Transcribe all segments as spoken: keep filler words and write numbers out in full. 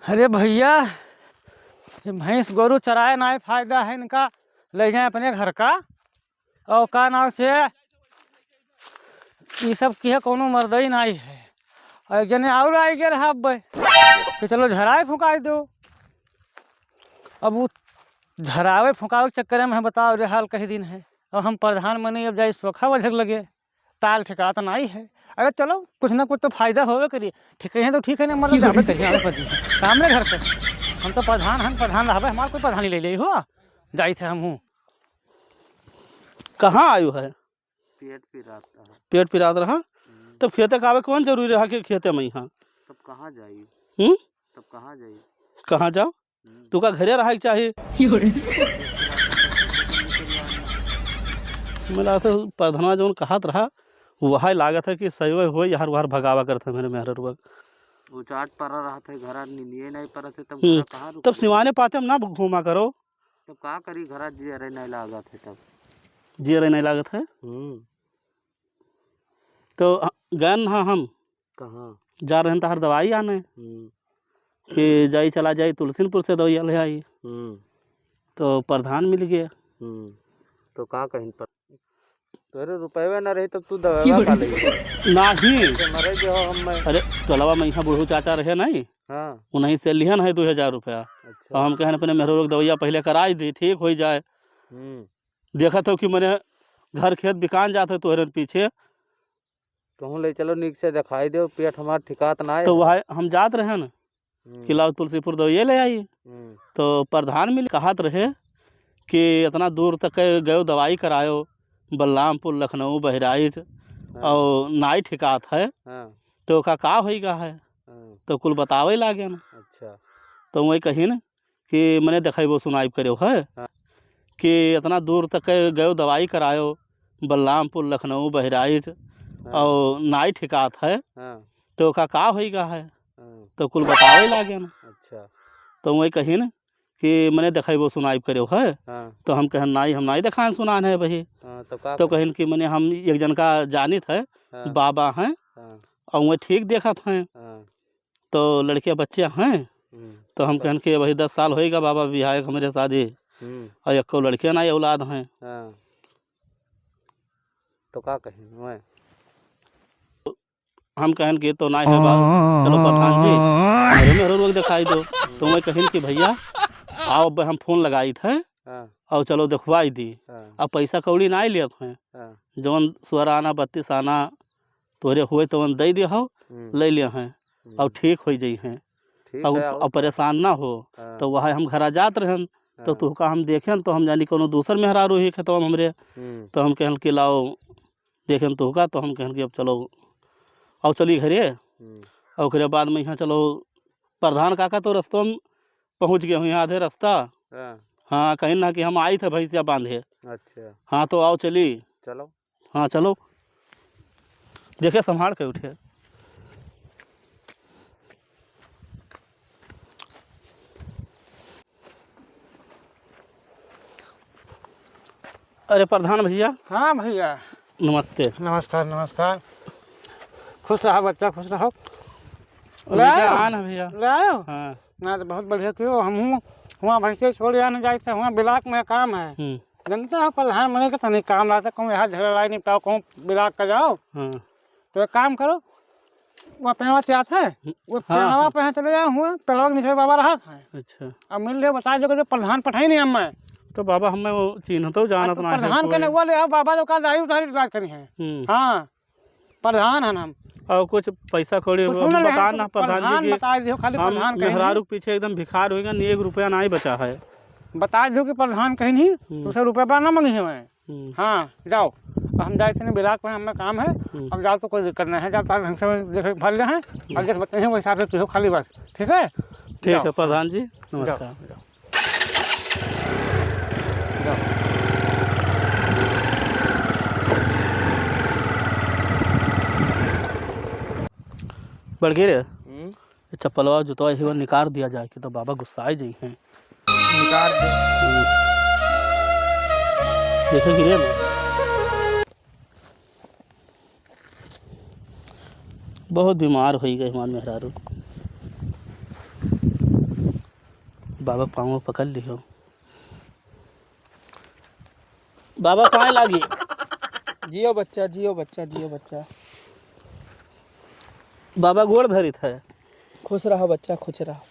अरे भइया, ये भैंस गोरू चराए नाहीं फायदा है इनका, लइ जाएँ अपने घर का। अउ का नाव से ई सब किहे कउनो मर्दई नाहीं है। अउ एक जने अउर आइ गए रहा अब्बे कि चलो झराए फुँकाइ देउ। अब उ झरावे फुँकावे के चक्कर में हम बताओ रे हाल कहि दिन है। अब हम प्रधान मनी अब जाई सोखा वजह लगे। ताल ठेकात नाहीं है। अरे चलो, कुछ ना कुछ तो फायदा होबे करी। ठीक है तो ठीक है, ना मतलब जाबे करी, आवे पड़ी। सामने घर पे। हम तो प्रधान हन, प्रधान रहबे, हमार कोई प्रधानी लइ लेइ हो। जाइत है हमहूँ। कहाँ आयु है? पेट पिरात रहा। पेट पिरात रहा? हम्म। तब खेते का आवे कौन जरूरी रहा कि खेते में ही हाँ? तब कहाँ जाई? हम्म? तब कहाँ जाई? कहाँ जाओ? हम्म। तू का घरे रहा के चाही? मिला तो प्रधनवा जौन कहत रहा, वह लागत है कि सही होई, यार, वहार भगावा करत है मेरे मेहररुआ। उ चाट परा रहत है, घरा नींदिए नाहीं परत है, तब हम्म, घरा कहाँ रुकी? तब सिवाने पाते हम ना घूमा करो। तब का करी, घरा जियरे नाहीं लागत है तब। जियरे नाहीं लागत है? हम्म। तो ह-, गए न हम। कहाँ? जा रहेन तहार दवाई आने। हम्म। कि जाई, चला जाई, तुलसीनपुर से दवाई ले आई। हम्म। तो प्रधान मिल गया। हम्म। तो का कहिन पर-, तोरे रुपयवे ना रही तब तू दवाई का लेई? नाहीं। तो मरे जो हो हम मैं। अरे, टोलवा में यहाँ बूढ़ू चाचा रहे नाहीं? हाँ। उन्हीं से लिहन है दो हजार रुपया। अच्छा। और हम कहन अपने मेहररुआ के दवाइया पहिले कराई दी, ठीक होइ जाए। हम्म। देखत हो कि मने घर खेत बिकान जात है तोहरे पीछे। कहूँ ले चलो, नीक से देखाई देउ, पेट हमार ठिकात ना है। तो वह हम जात रहे न हम्म। कि लाओ तुलसीपुर दवाइया ले आई। हम्म। तो प्रधान मिल कहत रहे कि इतना दूर तक के गयो दवाई करायो, बलरामपुर, लखनऊ, बहराइच, हाँ। और नाई ठिकात है, हाँ। तो का, का होइगा है? हाँ। तो कुल बतावे लागे न। अच्छा। तो वही कहिन कि मने देखाइबो सुनाइब करेउ है हाँ। कि इतना दूर तक के गयो दवाई करायो, बलरामपुर, लखनऊ, बहराइच, हाँ। और नाई ठिकात है, हाँ। तो का, का होइगा है? हाँ। तो कुल बतावे लागे न। अच्छा। तो वही कहिन कि मने देखाइबो सुनाइब करेउ है। हाँ। तो हम कहन, "नाई, हम नाई देखान सुनान है भाई।" हाँ, तो का तो कहिन? कहिन कि मने हम एक जन का जानित है, हाँ। बाबा हैं, हाँ। और वह ठीक देखत हैं। हाँ। तो लड़के बच्चे हैं, हम्म। तो हम तो कहन कि अबही दस साल होइगा बाबा बिहाय के हमरे शादी, हम्म। और एक्को लड़के नाई औलाद हैं। हाँ। तो का कहिन मैं? हम कहन कि तो नाई है बात, चलो प्रधान जी, मेरे मेहररुआ के देखाई देउ। तो मैं कहिन कि भइया, आओ अब हम फोन लगाइत है, हाँ। और चलो देखवाई दी। हाँ। अब पैसा कौड़ी नाई लेत हैं, हाँ। जौन सोरह आना, बत्तीस आना, तोहरे होए तवन दइ दिया हो, हम्म। लइ लिया हैं, हम्म। और ठीक होइ जइहैं। ठीक और है, प-, और और परेशान ना हो। हाँ। तो वह हम घरा जात रहन, तो हाँ। तुहका हम देखेन, तो हम जानी कउनो दूसर मेहरारू ही खेतवा में हमरे। हम्म। तो हम कहन कि लाओ, देखेन तुहका, तो हम कहन कि अब चलो, आओ चली घरे। हम्म। और ओकरे बाद में यहाँ चलो, प्रधान काका तो रस्तवा में पहुँच गए हुए आधे रस्ता। हाँ। हाँ, कहिन ना कि हम आइत है भैंसिया बांधे। अच्छा। हाँ, तो आओ चली। चलो। हाँ, चलो। देखे, संभाल के उठे। अरे प्रधान भइया। हाँ भइया। नमस्ते। नमस्कार, नमस्कार। खुश रहा बच्चा, खुश रहो। अभी ले का आयो? आन है भइया। ले आयो? हाँ। ना तो बहुत बढ़िया कियो। हमहूँ हुआँ भैंसे छोड़ आने जाइत है, हुआँ ब्लॉक में काम है। हम्म। जनता हो, प्रधान मने के तनी काम रहता, कहूँ यहाँ झगड़ा लड़ाई निपटाओ, कहूँ ब्लॉक का जाओ। हाँ। तो एक काम करो, वो पेड़वा से आत है, हम्म, वो हाँ, पेड़वा हाँ। पे चले जाओ, हुआँ पेड़वा के नीचे बाबा रहत है। अच्छा। अब मिल ले, बताइ दियो कि जो प्रधान पठाई नहीं हम मैं। तो बाबा, हमें वो चिन्हतो जानत अब ना है प्रधान के कोई। नौवा ले आओ, बाबा जो का दाई उतारी बात करी है। हम्म। हाँ। प्रधान हन हम। और कुछ पैसा कौड़ी कुछ ना बता लेहन, ना प्रधान जी प्रधान की। बताइ दियो, खाली हम प्रधान कहीं मेहरारू नहीं। के पीछे एकदम भिखार होइगा, एक रुपया नाहीं बचा है। बताइ दियो कि प्रधान कहीं नहीं, हम्म। दूसरा रुपया बा ना मंगी है मैं। हम्म। हाँ, जाओ। अब हम जाइत है ब्लॉक में, हमें काम है। हम्म। अब जाओ तो कोई दिक्कत नहीं है, जाओ तार ढंग से देखे भर ले हैं। हम्म। अब जैसे बताइए वो हिसाब से तुझे खाली बस, ठीक है? ठीक जाओ। है प्रधान जी, जाओ, नमस्कार। जाओ। बड़के रे, हम्म? ये चप्पलवा, जूतवा यही बार निकाल दिया जाए कि तो बाबा गुस्साए जइहैं। निकाल दे। हम्म। देखे गिरे ना। बहुत बीमार होइ गए हमार मेहरारू। बाबा पाँव पकड़ लिहो। बाबा पाँय लागी। जियो बच्चा, जियो बच्चा, जियो बच्चा। बाबा गोड़ धरित है। खुश रहो बच्चा, खुश रहो।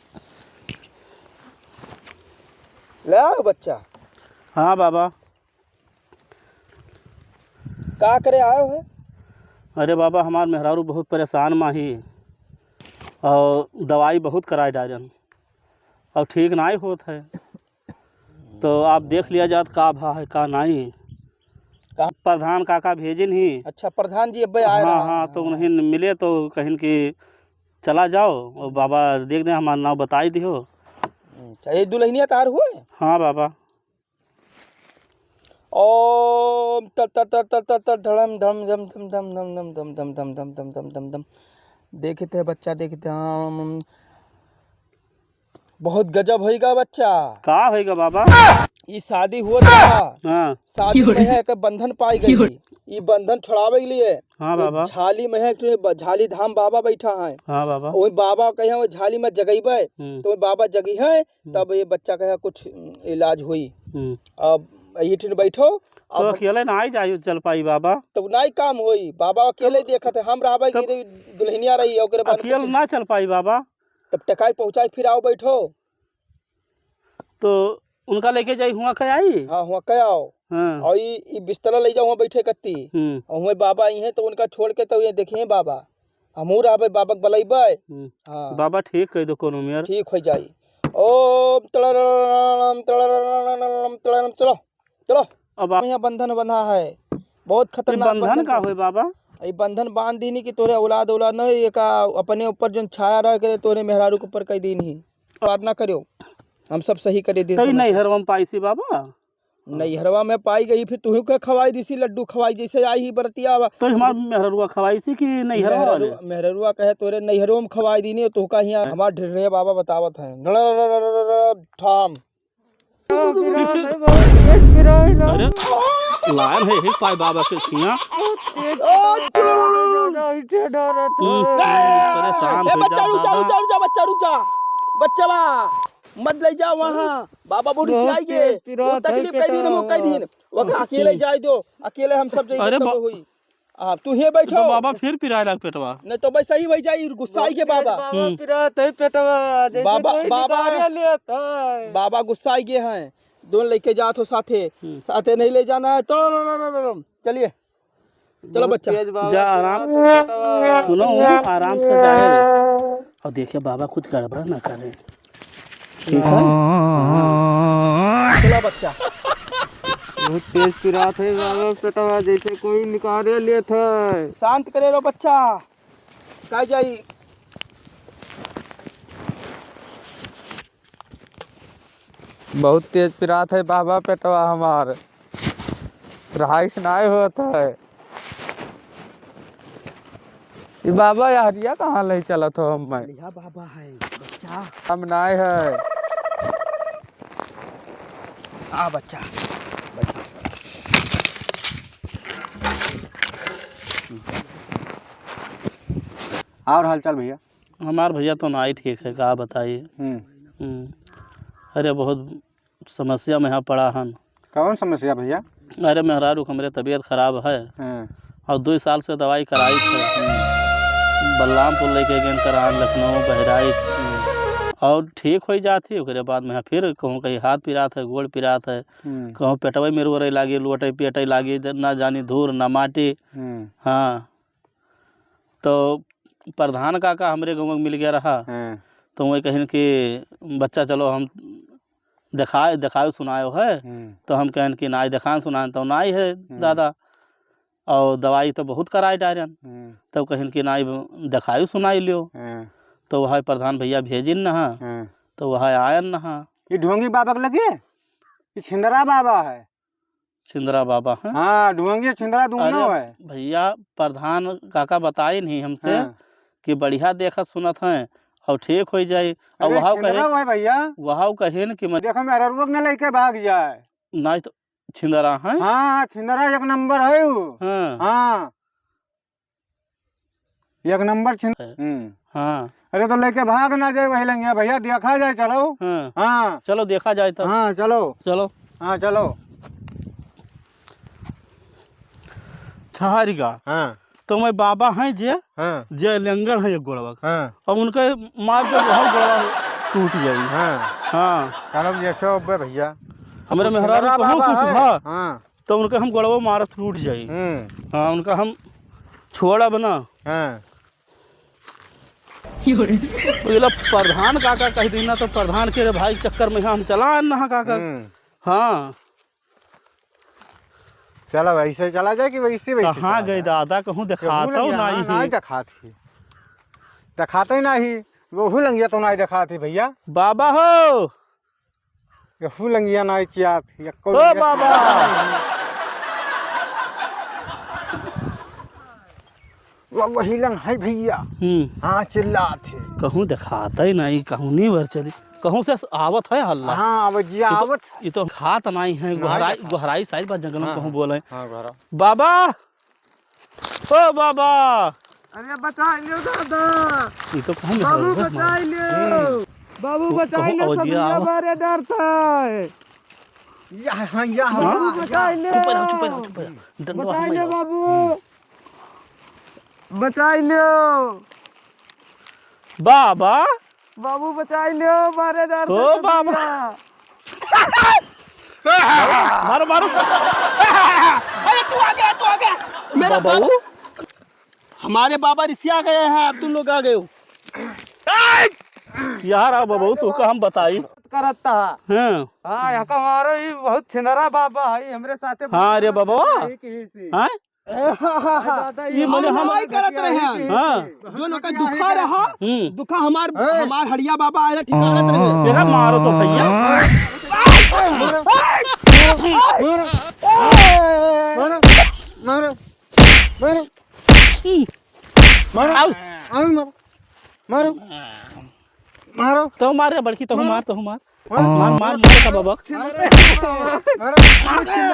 ले आओ बच्चा। हाँ बाबा। का करे आयो है? अरे बाबा, हमार मेहरारू बहुत परेशान मा ही और दवाई बहुत कराए डालन और ठीक नाई होत है, तो आप देख लिया जात का भा है का नाई। का? प्रधान काका भेजिन ही। अच्छा, प्रधान जी अब्बे आए हाँ, रहा। हाँ, तो उन्हें मिले तो कहिन कि चला जाओ और बाबा देख दे, हमार नाव बताई दियो। अच्छा, ये दुल्हनिया तार हुए? हाँ बाबा। ओम तर तर तर तर तर तर धड़म धम धम धम धम धम धम धम धम धम धम धम धम धम धम। देखते हैं बच्चा, देखते हैं हम। बहुत गजब होइगा बच्चा। का होइगा बाबा? ई शादी हुआ था। हाँ। शादी में है एक बंधन पाई गई। ई बंधन छुड़ावे के लिए हाँ बाबा। झाली में है, तो ब-, झाली धाम बाबा बैठा है। हाँ बाबा। वही बाबा कहे वो झाली में जगइबे, हम्म। तो बाबा जगी है, हम्म। तब ये बच्चा का कुछ इलाज हुई। हम्म। अब ये ठिन बैठो। तो अब अकेले ना आई जाई चल पाई बाबा। तब ना ही काम होई, बाबा अकेले तब देखत है, हम रहबे तब कि दुल्हनिया रही, ओकरे बाद अकेले कुछ ना चल पाई बाबा। तब टकाई पहुँचाई फिर आओ बैठो। तो उनका लेके जाई हुआ के आई? हाँ, हुआ के आओ। हाँ। और ई, ई बिस्तरा ले जाओ, हुआ बैठे कत्ती। हम्म। और हुआ बाबा आई हैं तो उनका छोड़ के तो ये देखिए बाबा। हमहू रहबे, बाबा के बलैबे। हम्म। हाँ। बाबा ठीक कह दो कोनो मेर। ठीक हो जाई। ओम तड़रम, तड़रम, तड़रम, चलो, चलो। अब आप यहाँ बंधन बंधा है, बहुत ये खतरनाक बंधन बंधन का बा। होए बाबा? ये बंधन बांध दीनी कि तोरे औलाद, औलाद न होए, ये का अपने ऊपर जोन छाया रह करे, तोरे मेहरारू के ऊपर कह दीनी। बात ना करियो, हम सब सही करे दे तई सब। नैहरवा में पाइसी बाबा? नैहरवा में पाई गई, फिर तुहू के खवाई दीसी लड्डू खवाई, जैसे आई ही बरतिया बा। तो हमार मेहररुआ खवाई सी कि नैहरवा वाले? मेहररुआ, मेहररुआ कहे तोरे नैहरो में खवाई दीनी, तो का हियाँ हमार ढेरे बाबा बतावत हैं। थाम। अरे, लायन है ही पाए बाबा के हियाँ। हम्म, परेशान ए, हो बच्चा, जा रुक जा, दादा। रुक जा, रुक जा, बच्चा, रुक जा। बच्चा बा, मत ले जाओ वहाँ। बाबा बूढ़ी से बहुत आइए। तेज पिरात वो है तकलीफ कई दिन, वो कई दिन। ओके, अकेले जाए दो, अकेले हम सब जाइए, अरे तब बा-, होई। हाँ, तू ही बैठो। तो बाबा फिर पिराए लाग पेटवा। नहीं तो वैसे ही वही जाई, गुस्सा आई के बाबा। बाबा हम्म। पिरात है पेटवा, जैसे बाबा, कोई बाबा, निकाले लेत है। बाबा गुस्सा आई गए हैं। दोनों लेके जात हो साथे, हम्म। साथे नहीं ले जाना है। तो चलिए। चलो बहुत बच्चा। तेज बाबा जा, आराम। पिरात है पेटवा। सुनो, आराम से जाए। और देखिए, बाबा कुछ गड़बड़ ना करे। ठीक है? चलो बच्चा। बहुत तेज पिरात है बाबा, पेटवा जैसे कोई निकाले लेत है। शांत करे रहो बच्चा। का जाई? बहुत तेज पिरात है बाबा पेटवा हमार, रहाइश नाय होत है। ई बाबा यहरिया कहाँ ले चलत हो हम्मे? बढ़िया बाबा है बच्चा। हम नाय है। आ बच्चा, बच्चा। और हालचाल भैया? हमार भैया तो नाई ठीक है, का बताई। हम्म। हम्म। अरे बहुत समस्या में यहाँ पड़ा हन। कौन समस्या भैया? अरे मेहरारू के हमरे तबीयत खराब है। हाँ। और दो साल से दवाई कराई थे। हम्म। बलरामपुर लेके गेन करान, लखनऊ, बहराइच। हम्म। और ठीक हो जात ही, ओकरे बाद में फिर कहूँ कहीं हाथ पिरात है, गोड़ पिरात है, हम्म। कहूँ पेटवे में रोरे लागी, लोटे पेटे लागी, ज-, ना जानी धूर, ना माटी। हम्म। हाँ। तो प्रधान काका हमरे गाँव में मिल गया रहा। हाँ। तो वही कहिन कि बच्चा चलो हम देखाए, देखाए सुनायो है। हम्म। तो हम कहन कि नाई देखान सुनान तो नाई है हम्म। दादा। और दवाई तो बहुत कराए डारन। हम्म। तब कहिन कि नाई देखाए सुनाई लियो। हाँ। तो वह प्रधान भैया भेजिन नहा। हाँ। तो वह आयन नहा। ये ढोंगी बाबा के लगे? ये छिंदरा बाबा है। छिंदरा बाबा हैं? हाँ, ढुआंगी छिंदरा दूनो अरे है। भैया, प्रधान काका बताए नहीं हमसे हाँ। कि बढ़िया देखत सुनत हैं और ठीक हो जाई। और अरे, वहाव छिंदरा कहे, है भैया। वहाव कहेन कि मैं देखो, मेहररुआ के न लेके भाग जाए। नहीं तो छिंदरा हैं? हाँ, छिंदरा एक नंबर है वो। हाँ। हाँ। एक नंबर छिन-, है। हम्म। हाँ। अरे तो लेके भाग ना जाए वही लंगिया भइया, देखा जाए, चलो। हाँ। हाँ। चलो देखा जाए तब। हाँ, चलो। चलो। हाँ, चलो। छहारी का। हाँ। तो मैं बाबा हैं जे, हाँ। जे लंगड़ हैं एक गोड़वा। हाँ। अब उनके मार के बहुत गोड़वा टूट जाई। हाँ। हाँ। चलो ये सो बे भइया। हमरे अब मेहरारू सुंदरा कहूँ बाबा कुछ है। भा, हाँ। तो उनका हम गोड़वा मारत टूट जाई। हम्म। हाँ, उनका हम छोड़ब ना। हाँ। तो ये ला प्रधान काका कह देना, तो प्रधान के रे भाई चक्कर में हम चला ना काका। हम्म। हाँ। चला वैसे चला जाए कि वैसे, वैसे कहाँ चला गए जाए? दादा, कहूँ केहू देखाता लंगिया नाई ना, है। नाई देखात ही। देखाते ही नाई। वहू लंगिया तो नाई देखात ही भइया। बाबा हो। केहू लंगिया नाई चियात ही, एक्को ओ लंगिया बाबा। चियात ही। वह-, वही लंग है भइया। हम्म। हाँ, चिल्लात है। कहूँ देखात ही नाई, कहूँ नहीं बर चली। कहूँ से आवत है हल्ला। हाँ, अब जिया ये तो, आवत। ये तो खात नाई है, नाई गोहराई, देखात। गोहराई साइड पर जंगल में हाँ, कहूँ हाँ। बोले। हाँ, गोहरा। बाबा, ओ बाबा। अरे बचाइ लेव दादा। ई तो कहूँ बाबू, बचाइ लेव। हम्म। बाबू, बचाइ लेव, अवधिया समिया आवा। मारे डरत है। या, हाँ, या, हाँ। बाबू, बचाइ लेव। चुप रहो, चुप रहो, चुप रहो। डंडवा बचाइ लेव बाबू। हम्म। बचाइ लेव। बाबा। बाबू बचाइ लेव, मारे डरत है ओ बाबा। समिया। मारो, मारो। अरे तू आ गया, तू आ गया। मेरा बाबा। बाबू। हमारे बाबा रिसिया गए हैं, अब तुम लोग आ गए हो। यार, आओ बाबू, तू का हम बताई। करत था। हाँ। हाँ, यहाँ का हमारा ही बहुत छिनरा बाबा है, हमरे साथे हाँ रे बाबा। हाँ? अरे दादा, ये ये मने हम हम नहीं करत रहे हैं। हाँ। जो लोग का दुखा रहा, हम्म। दुखा हमार, हाँ। हमार हड़िया बाबा आए ठिकाना रहे। तेरा मारो तो भइया। मारो, मारो, मारो, मारो, मारो, मारो, आओ। आओ, मारो, मारो, मारो। तो मार रे बड़की, तो मारो। मार, तो मार। मार, मार, मार का बाबा। मारो।